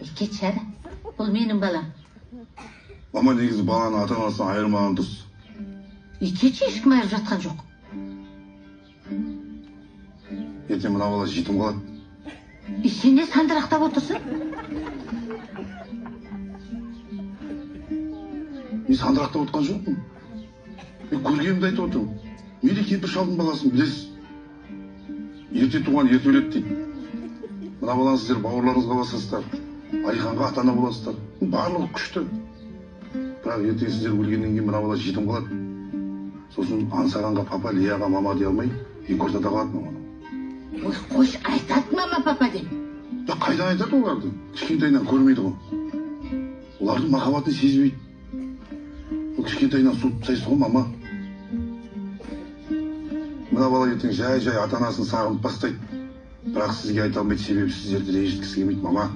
Кетші әрі. Бұл менің балам. Мама, негізі баланы ата анасынан айырмаған дұрыс. Кетші, ешкім айырып жатқан жоқ. Ертең мына бала жетім қалады. Сен не сандырақтап отырсың? Мен сандырақтап отқан жоқпын. Мен көргенімді айтып отырмын. Мен де кемпір шалдың баласымын, білесіз. Ерте туған ерте өледі дейді. Мына баланы сіздер бауырларыңызға басасыздар. Алиханға ата ана боласыздар. Барлығы күшті. Бірақ ертең сіздер өлгеннен кейін мына бала жетім қалады. Сосын Аңсағанға папа, Лияға мама дей алмай, екі ортада қалады маманы. Ой, қойшы, айтады мама папа деп. Ja, қайдан айтады оларды? Кішкентайынан көрмейді ғой. Олардың махаббатын сезбейді. Ол кішкентайынан суып тастайсыз ғой, мама. Мына бала ертең жай-жай ата-анасын сағынып бастайды. Бірақ сізге айта алмайды, себебі сіздерді ренжіткісі келмейді, мама.